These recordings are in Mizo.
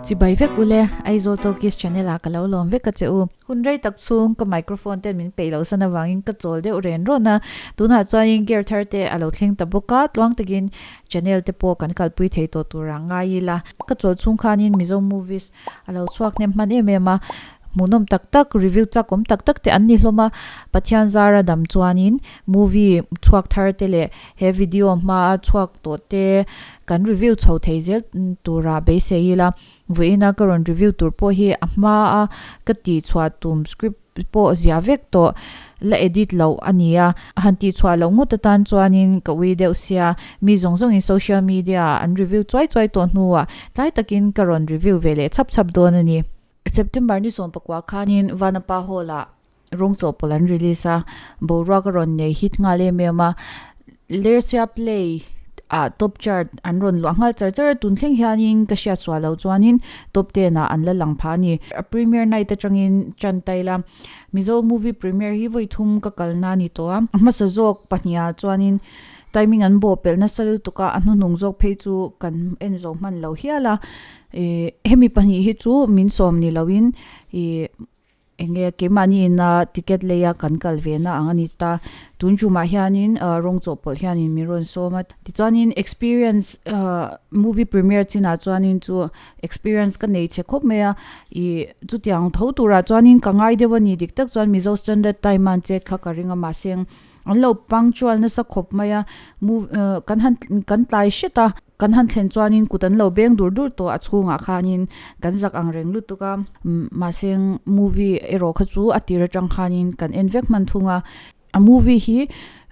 Chibai vek ule, Aizawl Talkies channel ah ka lo lawm vek a che u. Hun rei tak chhung ka microphone ten min peih loh san avangin ka chawl deuh ren rawn a, tunah chuanin gear thar te a lo thleng ta bawk a, tluang takin channel te pawh kan kalpui thei tawh turah ngai ila. Ka chawl chhung khanin Mizo movies a lo chhuak hnem hman em em a, hmuhnawm tak tak, review chak awm tak tak te an ni hlawm a, Pathian zara dam chuanin movie chhuak thar te leh he video hmaa chhuak tawh te kan review chho thei zel tura beisei ila, vawiina ka rawn review tur pawh hi a hmaa ka tihchhuah tum script pawh zia vek tawh la edit loh a ni a, han tihchhuah loh ngawt atan chuanin ka ui deuh sia, mi zawng zawngin social media ah an review chuai chuai tawh hnuah tlai takin ka rawn review ve leh chhap chhap dawn a ni. September ni 19 khanin Vanapa Hall ah rawng chawhpawlh an release a, boruak a rawn nei hit nghal em em a, Lersia Play ah top chart an rawn luah nghal char char a, tun thleng hianin ka hriat suah loh chuanin top ten ah an la lang phah a ni. A premiere night atangin tan ta ila, Mizo movie premiere hi vawi thum ka kalna a ni tawh a, a hmasa zawk pahnih ah chuanin timing an bawh pelh nasa lutuk a, a hnuhnung zawk phei chu kan en zo hman lo hial a, ih hemi pahnih hi chu min sawm ni loin ih Enge keimahni ina ticket leia kan kal ve na ang a ni ta. Tun tumah hianin rawng chawhpawlh hianin min rawn sawm a. Tichuanin experience movie premiere chinah chuanin chu experience ka nei chhe khawp mai a. Ih chutiang tho turah chuanin ka ngai deuh a ni. Dik tak chuan Mizo Standard Time a an chet kha ka ring a mahse an lo punctual nasa khawp mai a. Kan han kan tlai hret a. Kan han thlen chuanin kut an lo beng dur dur tawh a chhungah khanin kan zak ang reng lutuk a, mahse movie erawh kha chu a tir atang khanin kan en vek hman thung a, a movie hi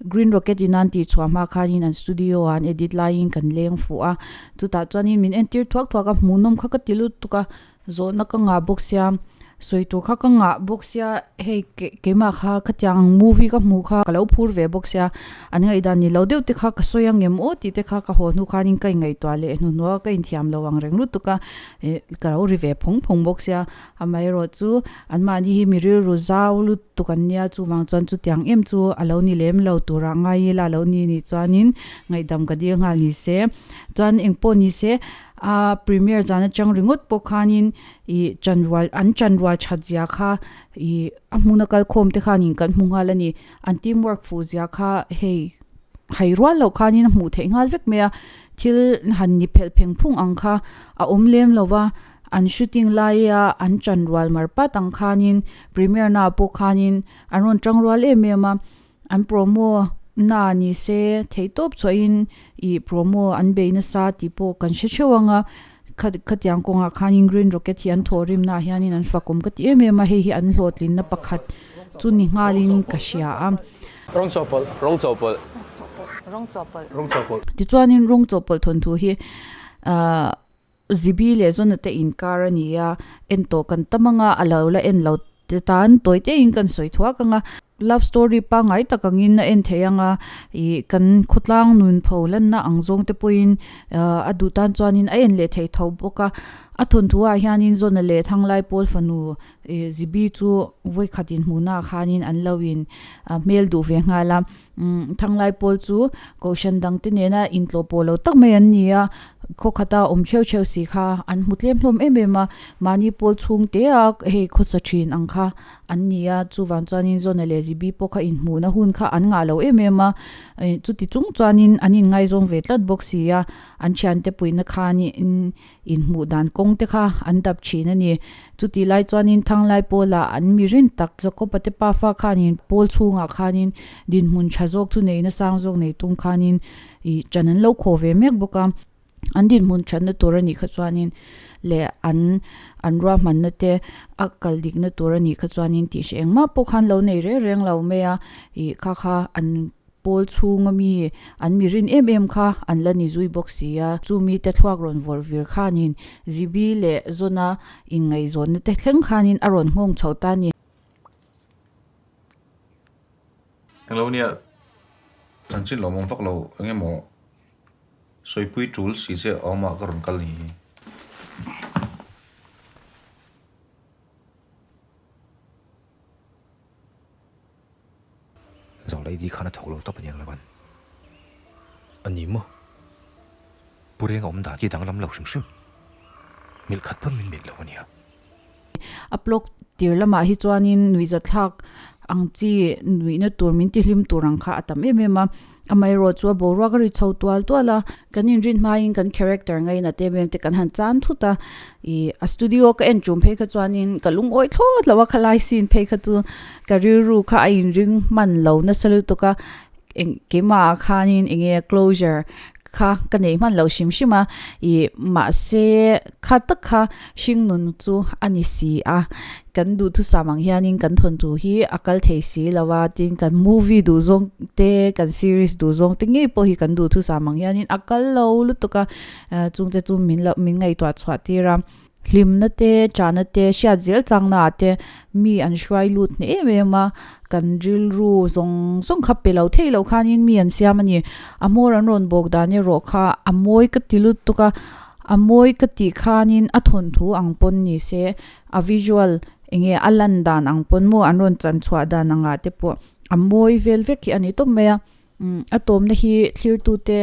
Green Rocket in an tih chhuah hma khanin an studio ah an edit laiin kan leng fuh a, chutah chuanin min entir thuak thuak a, hmuhnawm kha ka ti lutuk a. Zawhna ka ngah bawk sia, sawi tur kha ka ngah bawk sia, hei keimah kha khatiang movie ka hmuh kha ka lo phur ve bawk sia, an ngaihdan ni lo deuh te kha ka sawi ang em aw tih te kha ka haw hnu khanin ka ingaihtuah leh hnuhnuah ka inthiam lo ang reng lutuk a, ih ka lo ri ve phawng phawng bawk sia, amaherawh chu anmahni hi mi rilru zau lutuk an nia chuvang chuan chutiang em chu a lo ni lem lo turah ngai ila lo ni nih chuanin ngaihdam ka dil nghal ni se, chuan engpawh ni se. A premiere zan atang ringawt pawh khanin ih chanrual an chanrual that zia kha ih a hmuna kal khawm te khanin kan hmu nghal a ni. An team work fuh zia kha hei hai rual loh khanin a hmuh theih nghal vek mai a, thil han ni phelh pheng phung ang kha a awm lem lo va, an shooting laia an chanrual mar pat ang khanin premiere naah pawh khanin an rawn tang rual em em a. An promo na ni se theih tawp chhuahin ih promo an bei nasa tih pawh kan hre theuh ang a, khatiang kawngah khanin green rocket hi an thawh rimnaah hianin an fakawm ka ti em em a, hei hi an hlawhtlinna pakhat chu ni nghalin ka hria a. Rawng chawhpawlh. Rawng chawhpawlh. Rawng chawhpawlh. Rawng chawhpawlh. Tichuanin rawng chawhpawlh thawnthu hi ahh Zibi leh Zona te inkar a ni a, en tawh kan tam anga a lo la en lo te tan tawi tein kan sawi thuak ang a, love story pangngai tak angin a en thei ang a, ih kan khawtlang nun pho lanna ang zawng te pawhin ah a duh tan chuanin a en leh thei tho bawk a, a thawnthu ah hianin Zona leh Thanglai pawl fanu ih Zibi chu vawikhat inhmuhna ah khanin an lo in hmel duh ve nghal a. Umm thanglai pawl chu kohhran dang te nena intlawh pawh lo tak mai an ni a, khaw khata awm theuh theuh si kha an hmu tlem hlawm em em a, mahni pawl chhung te a hei khawsa thin ang kha an ni a, chuvang chuanin Zona leh Zibi pawh kha inhmuhna hun kha an ngah lo em em a, chuti chung chuanin an inngaizawng ve tlat bawk si a, an thiante puihna khanin Inhmuh dan kawng te kha an dap thin a ni. Chutih lai chuanin Thanglai pawlah an mi rin tak Jakob-a te pafa khanin pawl chhungah khanin dinhmun tha zawk thu neihna sang zawk nei tum khanin ih ṭan an lo khaw ve mek bawk a. An dinhmun ṭhatna tur a nih kha chuanin leh an an ruahmanna te a kal dikna tur a nih kha chuanin tih hre engmah pawh khan lo nei reng reng lo mai a ih kha kha an Pawl chhunga mi an mi rin em em kha an la ni zui bawk si a, chu mite thluak rawn vawrh vir khanin Zibi leh Zona inngaihzawnna te thleng khanin a rawn nghawng chho ta a ni. Englo nia, chanchin lawmawm vak lo eng emaw sawipui tul si che awmah ka rawn kal ni hi. Zawng lady khan a thawk lo tawp aniang Laban. A ni maw? Pu Renga awm dan khi danglam lo hrim hrim. Milh khat pawn min milh lo a nia. A plot tir lamah hi chuanin nuihzathlak ang chi nuihna tur min tihlim tur ang kha a tam em em a. Amaherawh chu a boruak a ri chho tual tual a, kan inrin hmain kan character ngainat em em te kan han chan thut a. Ih a studio ka en tum phei kha chuanin ka lungawi thlawt lo a, khalai scene phei kha chu ka rilru kha a inring hman lo nasa lutuk a. Eng keimah ah khanin eng nge closure kha ka nei hman loh hrim hrim a ih mahse kha tak kha hring nun chu a ni si a kan duhthusam ang hianin kan thawnthu hi a kal thei si lo a tin kan movie duh zawng te kan series duh zawng te ngei pawh hi kan duhthusam ang hianin a kal lo lutuk a chungte chu min loh min ngaihtuah chhuah tir a. Hlimna te, chahna te, hriat zel changna ah te mi an hruai lut hneh em em a, kan rilru zawng zawng kha pe lo thei lo khanin mi an siam a ni. A hmawr an rawn bawk dan erawh kha a mawi ka ti lutuk a, a mawi ka tih khanin a thawnthu ang pawn ni se, a visual eng nge a lan dan ang pawn maw an rawn chan chhuah dan angah te pawh a mawi vel vek hi a ni tawp mai a. Umm a tawmna hi thlirtute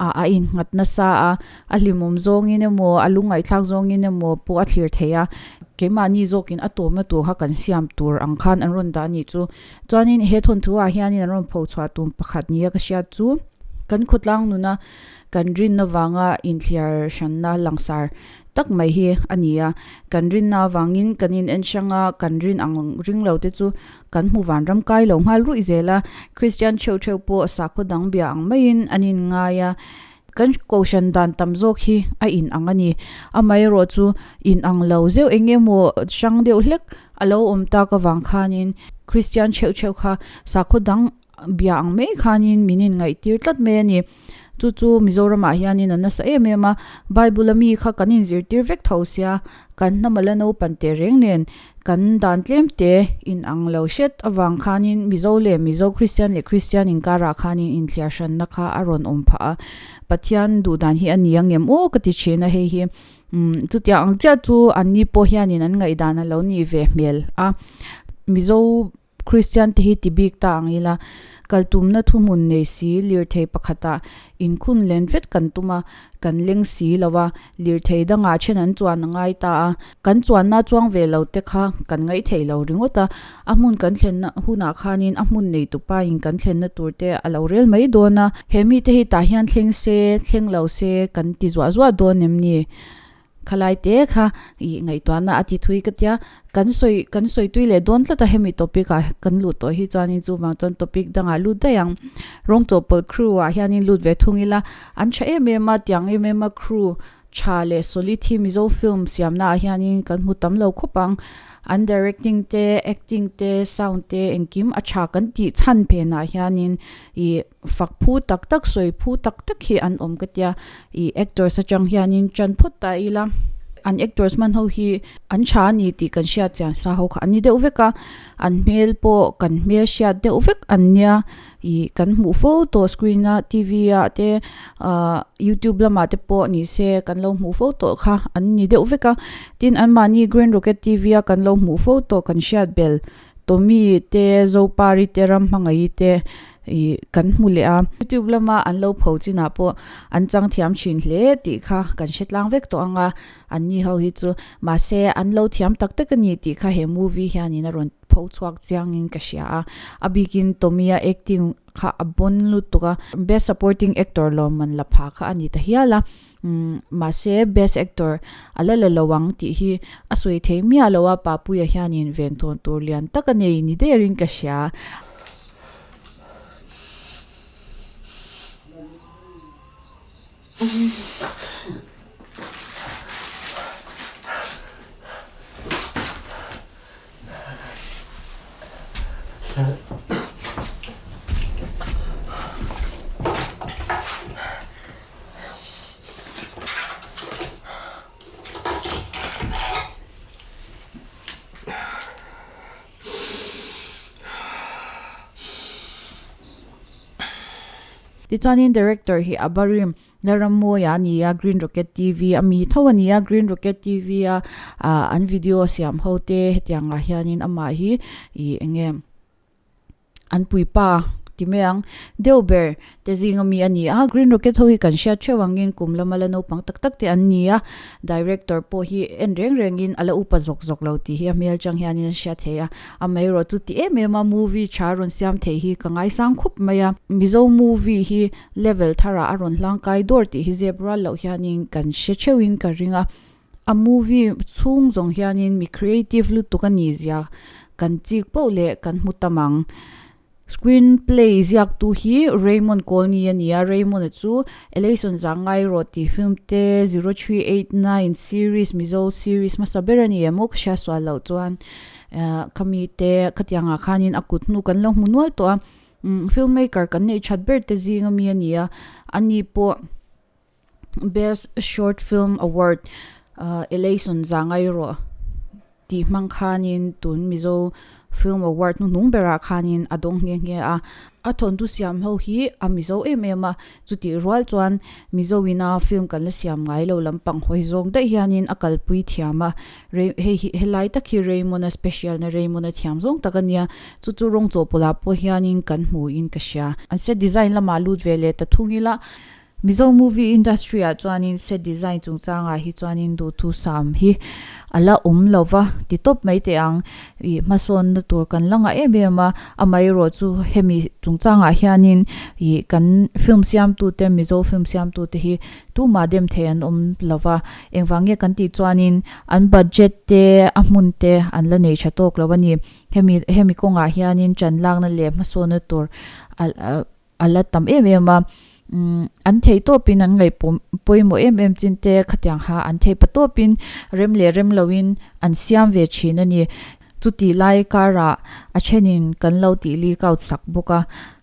ah a innghat nasa a, a hlimawm zawngin emaw a lungngaihthlak zawngin emaw pawh a thlir thei a, keimahni zawkin a tawmna tur kha kan siam tur ang khan an rawn dah a nih chu. Chuanin he thawnthu ah hianin an rawn pho chhuah tum pakhat nia ka hriat chu kan khawtlang nuna kan rinna vanga inthliar hranna langsar tak mai hi a ni a, kan rinna avangin kan in en hrang a, kan rin ang ring lo te chu Kan hmu vanram kai lo nghal ruih zel a, Kristian theuh theuh pawh sakhaw dang bia ang maiin an inngai a, kan kohhran dan tam zawk hi a inang a ni. Amaherawh chu inang lo zeuh eng emaw hrang deuh hlek a lo awm tak avang khanin Kristian theuh theuh kha sakhaw dang bia ang mai khanin min inngaihtir tlat mai a ni. Chu chu Mizoramah hianin a nasa em em a, Bible a mi kha kan inzirtir vek tho sia, kan hnama la naupan teh reng nen kan dan tlem te in ang lo hret avang khanin Mizo leh Mizo, Kristian leh Kristian inkarah khanin inthliar hranna kha a rawn awm phah a, Pathian duh dan hi a ni ang em aw ka ti thin a hei hi umm chutiang ang chiah chu an ni pawh hianin an ngaihdan a lo nih ve hmel a, Mizo. Kristian te hi ti bik ta ang ila, kal tumna thuhmun nei si lirthei pakhatah inkhun len vet kan tum a, kan leng si lo a, lirthei dangah then an chuan a ngai ta a, kan chuanna chuang ve lo te kha kan ngaih theih lo ringawt a, a hmun kan thlenna hunah khanin a hmun nei tupa in kan thlenna tur te a lo rel mai dawn a, he mite hi tah hian thleng se thleng lo se kan ti zuah zuah dawn em ni? Khalai te kha ih ngaihtuahna a ti thui ka tia, kan sawi kan sawi tui leh dawn tlat a hemi topic ah kan lut tawh hi chuanin chuvang chuan topic dangah lut daih ang. Rawng chawhpawlh crew ah hianin lut ve thung ila an tha em em a tiang em em a crew tha leh solid hi Mizo film siamna ah hianin kan hmu tam lo khawp ang. An directing te acting te sound te engkim a tha kan tih chhan phenah hianin ih Fak phu tak tak, sawi phu tak tak hi an awm ka tia. Ih actors atang hianin tan phawt ta ila, an actors hman ho hi an tha a ni tih kan hriat chian sa ho kha an ni deuh vek a, an hmel pawh kan hmel hriat deuh vek an nia. Ih kan hmuh fo tawh screen a T V ah te ah youtube lamah te pawh ni se kan lo hmuh fo tawh kha an ni deuh vek a. Tin anmahni Grand Rocket T V a kan lo hmuh fo tawh kan hriat bel Tommy te, Zopari te, Ramhmangaih te ih kan hmu leh a. Youtube lama an lo pho chinah pawh an chang thiam thin hle tih kha kan hre tlang vek tawh ang a, an ni ho hi chu mahse an lo thiam tak tak a ni tih kha he movie hianin a rawn pho chhuak chiangin ka hria a. A bikin Tommy-a acting kha a bawn lutuk a, best supporting actor lawmman la pha kha a ni ta hial a. Umm mahse best actor a la la lo ang tih hi a sawi thei miah lo a, Papuia hianin venthawn tur lian tak a nei ni derin ka hria. Tichuanin director hi Abarim Lalrammawia a ni a, Green Rocket TV a mi tho a ni a, Green Rocket TV a ah an video siam ho te hetiangah hianin amah hi ih eng nge an puipa. Ti mai ang. Deuh ber te zinga mi a ni a, Green Rocket ho hi kan hriat theuh angin kum lama la naupang tak tak te an ni a, director pawh hi en reng rengin a la upa zawk zawk lo tih hi a hmel chang hianin a hriat thei a, amaherawhchu ti em em a movie tha rawn siam thei hi ka ngaisang khup mai a, Mizo movie hi level tharah a rawn hlangkai dawr tih hi zep rual loh hianin kan hre theuhin ka ring a, a movie chhung zawng hianin mi creative lutuk a nih zia kan chik poh leh kan hmu tam ang. Screen play ziaktu hi Raymond Colney a ni a, Raymond-a chu Eleison Zangai Rawh tih film te, 0389 series, Mizo series hmasa ber a ni em aw ka hria sual loh chuan khami te khatiangah khanin a kut hnu kan lo hmu nual tawh a, film maker kan neih that ber te zinga mi a ni a, ani pawh Best Short Film Award Eleison Zangai Rawh tih hmang khanin tun Mizo Film Award hnuhnung berah khanin a dawng nghe nghe a. A thawnthu siam ho hi a Mizo em em a, chutih rual chuan Mizo ina film kan la siam ngai lo lampang hawi zawng daih hianin a kalpui thiam a. Rei hei hi helai tak hi Raymond-a special na Raymond-a thiam zawng tak a nia, chu chu rawng chawhpawlh ah pawh hianin kan hmuhin ka hria. An set design lamah lut ve leh ta thung ila. Mizo movie industry ah chuanin set design chungchangah hi chuanin duhthusam hi a la awm lo va ti tawp mai teh ang. Ih hmasawnna tur kan la ngah em em a, amaherawh chu hemi chungchangah hianin ih kan film siamtute Mizo film siamtute hi tumah dem thei an awm lo va. Engvang nge kan tih chuanin an budget te a hmun te an la nei tha tawk lo a ni. Hemi hemi kawngah hianin ṭan lakna leh hmasawnna tur a a la tam em em a umm an thei tawpin an ngaih pawimawh em em chin te khatiang ha an thei pa tawpin rem leh rem loin an siam ve thin a ni chutih lai karah a thenin kan lo tih leak out sak bawk a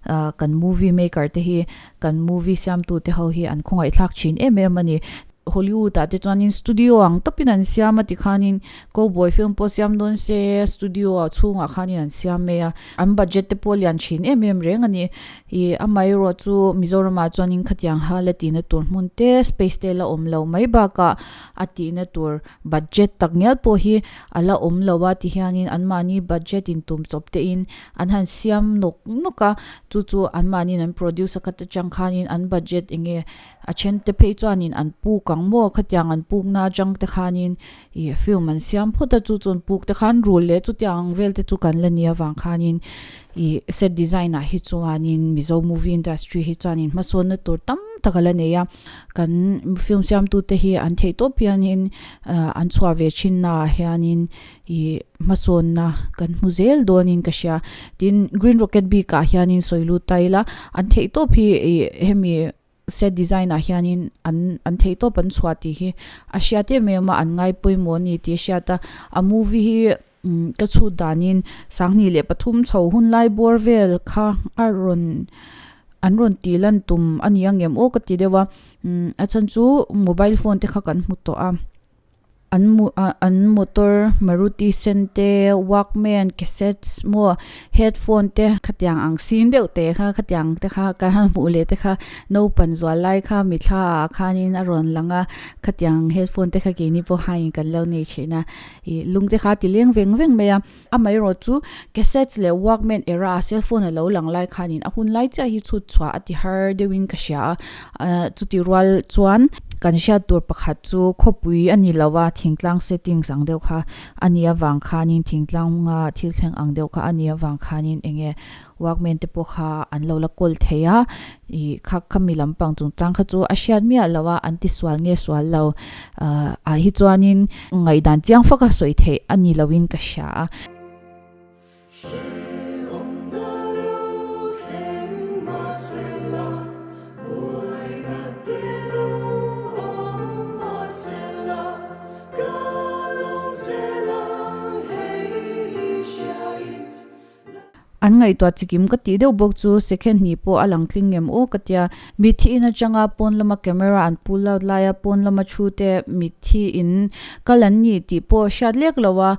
ah kan movie maker te hi kan movie siam tu te ho hi an khawngaih thlak thin em em a ni. Hollywood ah te chuanin studio ang tawpin an siam a tikhanin Cowboy film pawh siam dawn se studio ah chhungah khanin an siam mai a an budget te pawh lian thin em em reng a ni ih amaherawh chu Mizoram ah chuanin khatiang ha la tihna tur hmun te space te la awm lo mai bakah a tihna tur budget tak ngial pawh hi a la awm lo a tihianin anmahni budget in tum chawp te in an han siam nawk nawk a chu chu anmahniin an produce a khat atang khanin an budget eng nge A then te phei chuanin an puk ang maw khatiang an puk na atang te khanin ih film an siam phawt a chu chuan puk te khan rul leh chutiang ang vel te chu kan la nia vang khanin ih set design ah hi chuanin Mizo movie industry hi chuanin hmasawnna tur tam tak a la nei a kan film siam tu te hi an theih tawp hianin ah an chhuah ve thin naah hianin ih hmasawnna kan hmu zel dawnin ka hria tin green rocket bik ah hianin sawi lut ta ila an theih tawp hi ih hemi set design ah hianin an an theih tawp an chhuah tih hi a hriat em em a an ngai pawimawh a ni tih a hriat a a movie hi umm ka chhut danin 2003 chho hun lai bawr vel kha a rawn an rawn tih lan tum a ni ang em aw ka ti deuh a umm a chhan chu mobile phone te kha kan hmu tawh a. An mu ah an motor maruti sen te walkman cassettes maw headphone te khatiang ang sin deuh te kha khatiang te kha ka han hmuh leh te kha naupang zual lai kha mitthla ah khanin a rawn lang a khatiang headphone te kha keini pawh hain kan lo nei thin a ih lung te kha a ti leng veng veng mai a amaherawh chu cassettes leh walkman era a cellphone a lo lang lai khanin a hun lai chiah hi chhut chhuah a ti har deuhin ka hria a ah chuti rual chuan kan hriat tur pakhat chu khawpui a ni lo a thingtlang settings ang deuh kha a nih avang khanin thingtlang a thil thleng ang deuh kha a nih avang khanin eng nge walkman te pawh kha an lo la kawl thei a ih kha khami lampang chungchang kha chu a hriat miah lo a an ti sual nge sual lo ah ah hi chuanin ngaihdan chiang fak a sawi theih a ni lo in ka hria a. An ngaihtuah chikim ka tih deuh bawk chu second hnih pawh a lang tling ngem aw ka tia. Mitthi in atanga pawn lama camera an pull out laia pawn lama thu te mitthi in kal an ni tih pawh hriat lek lo a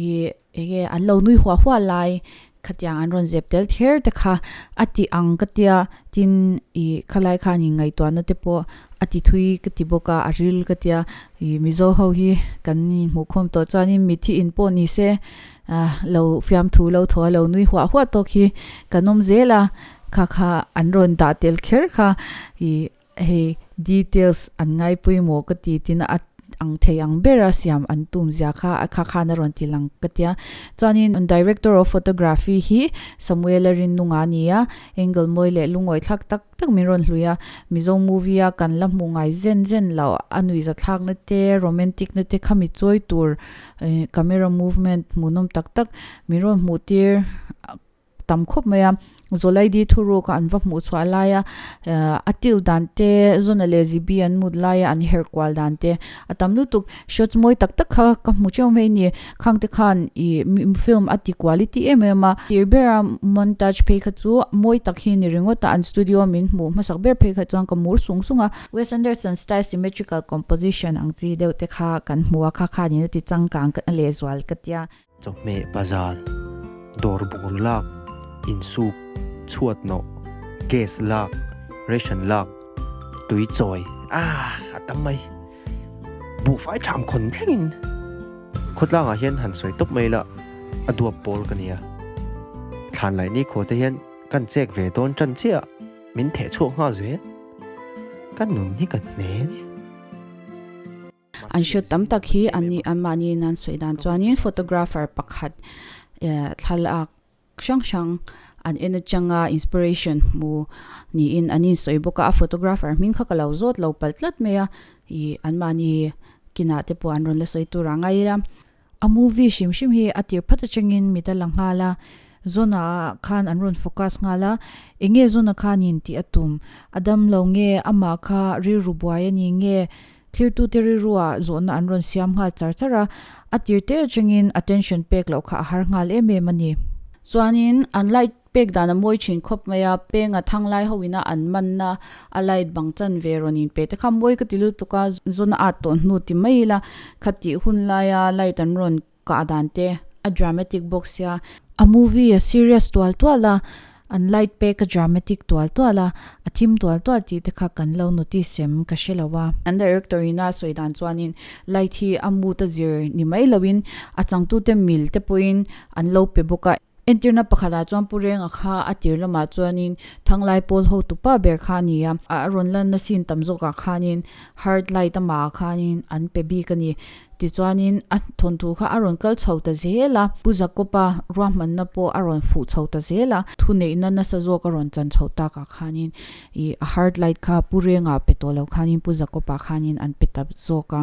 ih enge an lo nui huah huah lai khatiang an rawn zep tel kher te kha a ti ang ka tia tin ih khalai khan in ngaihtuahna te pawh a ti thui ka ti bawk a a ril ka tia ih Mizo ho hi kan inhmuhkhawm tawh chuanin mitthi in pawh ni se. Ah lo fiamthu lo thaw a lo nui huah huah tawk hi kan awm zel a Kha kha an rawn dah tel kher kha ih hei details an ngai pawimawh ka ti tin a ang thei ang bera siam an tum zia kha a kha khan a rawn ti lang ka tia. Chuanin director of photography hi Samuel-a Rinnunga a ni a, angle mawi leh lungawi thlak tak tak min rawn hlui a, Mizo movie a kan la hmuh ngai zen zen loh a nuihza thlakna te, romantic na te khami chawi tur camera movement hmuhnawm tak tak min rawn hmuh tir tam khawp mai a, Zawlaidi thuruk a an va hmuh chhuah lai a, a til dan te, Zona leh Zibi an mut lai a an herh kual dan te a tam lutuk. Shots mawi tak tak kha ka hmu cheu mai a ni. Khang te khan ih film a ti quality em em a, tir bera montage phei kha chu mawi tak hi ni ringawt a, an studio min hmuh hmasak ber phei kha chuan ka mur sung sung a. Wes Anderson style symmetrical composition ang chi deuh te kha kan hmu a, kha khanin a ti changkang lehzual ka tia. Chawhmeh bazar, dawr bungraw lak, insuk, chhuat nawh, gas lak, ration lak, tui chawi, ah a tam mai. Buhfai tham khawn thlengin khawtlangah hian han sawi tawp mai la, a duap pawl ka nia. Thlan laih ni khaw te hian kan chek ve dawn tan chiah min theh chhuak nghal zel. Ka nun hi ka hne a ni. An shot tam tak hi an ni an mahni in an sawi dan chuanin photographer pakhat eh thlalak hrang hrang an en atanga inspiration hmu niin an insawi bawk a a photographer hming kha ka lo zawt lo palh tlat mai a ih an mahni kinah te pawh an rawn la sawi tur ang a ila a movie hrim hrim hi a tir phat atangin mit a la nghal a zawn ah khan an rawn focus nghal a eng nge zawn ah khanin tih a tum a dam lo nge amah kha rilru buai a ni nge Thirtute rilruah zawhna an rawn siam nghal char char a, a tir te atangin attention pek loh kha a har nghal em em a ni. Chuanin an light pek dan a mawi thin khawp mai a, penga thang lai ho ina an manna a light bang chan ve rawn in pe te kha mawi ka ti lutuk a, zawn a at tawh hnu ti mai ila khatih hun laia light an rawn kah dan te a dramatic bawk sia. A movie a serious tual tual a, an light pek a dramatic tual tual a, a thim tual tual tih te kha kan lo notice em ka hre lo a. An director in a sawi dan chuanin light hi a mood a zir ni mai loin a changtute mil te pawhin an lo pe bawk a. Entirna pakhatah chuan Pu Renga kha a tir lamah chuanin Thanglai pawl hotupa ber kha a ni a, a rawn lanna scene tam zawkah khanin hard light amah khanin an pe bik a ni. Tichuanin a thawnthu kha a rawn kal chho ta zel a, Pu Jakoba ruahmanna pawh a rawn fuh chho ta zel a, thuneihna nasa zawk a rawn chan chho takah khanin ih a hard light kha Pu Renga pe tawh lo khanin Pu Jakoba khanin an pe ta zawk a.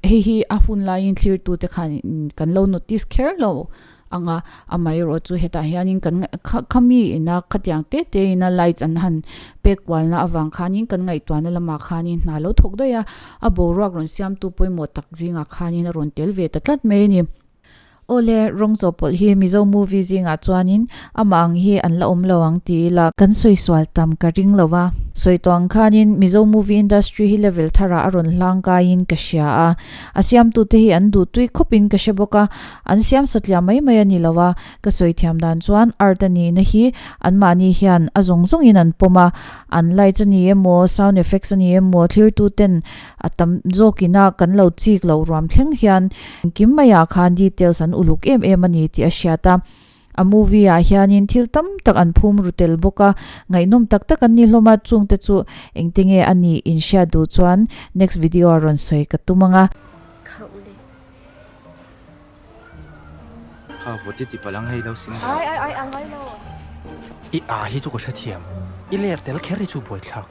Hei hi a hun laiin thlirtute khan kan lo notice kher lo anga amaherawh chu hetah hianin kan kha khami ina khatiang te te ina lights an han pek kualna avang khanin kan ngaihtuahna lamah khanin hna lo thawk daih a a boruak rawn siamtu pawimawh tak zingah khanin a rawn tel ve ta tlat mai a ni. Awle rawng chawhpawlh hi Mizo movie zingah chuanin amah ang hi an la awm lo ang ti ila kan sawi sual tam ka ring lo a. Sawi tawh ang khanin Mizo movie industry hi level tharah a rawn hlang kaiin ka hria a, a siamtute hi an duh tui khawpin ka hre bawk a, An siam satliah mai mai a ni lo a, ka sawi thiam dan chuan art a nihna hi anmahni hian a zawng zawngin an pawm a, an lights a ni emaw, sound effects a ni emaw, thlirtuten a tam zawkina kan lo chik loh ruam thleng hian engkim maiah khan details an uluk em em a ni tih a hriat a. A movie ah hianin thil tam tak an phum ru tel bawk a, ngaihnawm tak tak an ni hlawm a, chungte chu engte nge a nih in hriat duh chuan next video ah rawn sawi ka tum ang a. Kha vawt i ti palh ang hei lo sim rawh. Ai ai ai ngai lo. I a hi chu ka hrethiam. I ler tel kher hi chu buaithlak.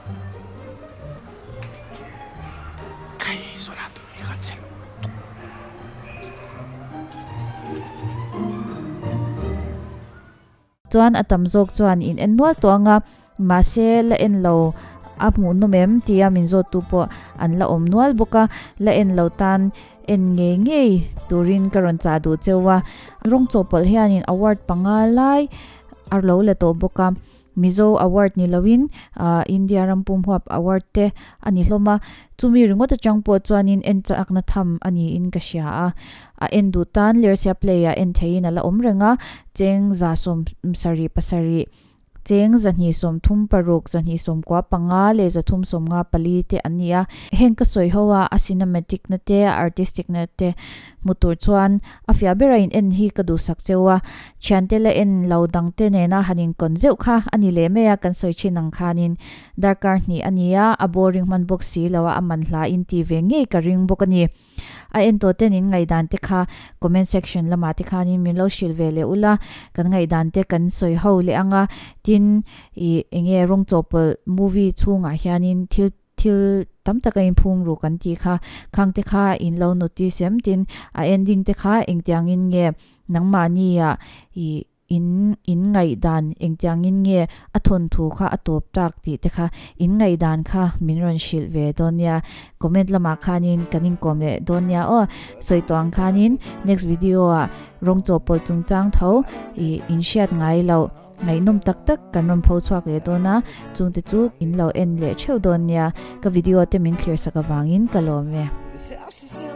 Khai zawn ah tun mi kha chhe lo lutuk. Chuan a tam zawk chuan in en nual tawh ang a, mahse la en lo a hmuh nawm em tia min zawt tu pawh an la awm nual bawk a, la en lo tan en ngei ngei turin ka rawn chah duh cheu a, rawng chawhpawlh hianin award panga lai a lo la tawh bawk a. Mizo award ni loin India ram pum huap award te a ni hlawm a, chumi ringawt atang pawh chuanin en chakna tham a niin ka hria a, a en duh tan Lersia play ah en theihin a la awm reng a, cheng 177. Cheng 236, 295 leh 354 te an ni a. Heng ka sawi ho a, a cinematic na te, a artistic na te hmu tur chuan a fiah bera in en hi ka duhsak cheu a. Thiante la en lo dang te nena han inkawn zeuh kha a ni leh mai a, kan sawi thin ang khanin darkar hnih a ni a, a boring hman bawk si lo a, a man hla in ti ve ngei ka ring bawk a ni. A en tawh ten in ngaihdan te kha comment section lamah te khanin min lo hrilh ve leh ula, kan ngaihdan te kan sawi ho leh ang a, tin ih enge rawng chawhpawlh movie chhungah hianin thil thil tam taka inphum ru kan tih kha khang te kha in lo notice em tin a ending te kha engtiangin nge nangmahnia ih In in ngaihdan engtiangin nge a thawnthu kha a tawp tak tih te kha in ngaihdan kha min rawn hrilh ve dawn nia. Comment lamah khanin kan inkawm leh dawn nia aw. Sawi tawh ang khanin next video ah rawng chawhpawlh chungchang tho ih in hriat ngai loh ngaihnawm tak tak kan rawn pho chhuak leh dawn a, chungte chu in lo en leh theuh dawn nia. Ka video te min thlir sak avangin ka lawm e.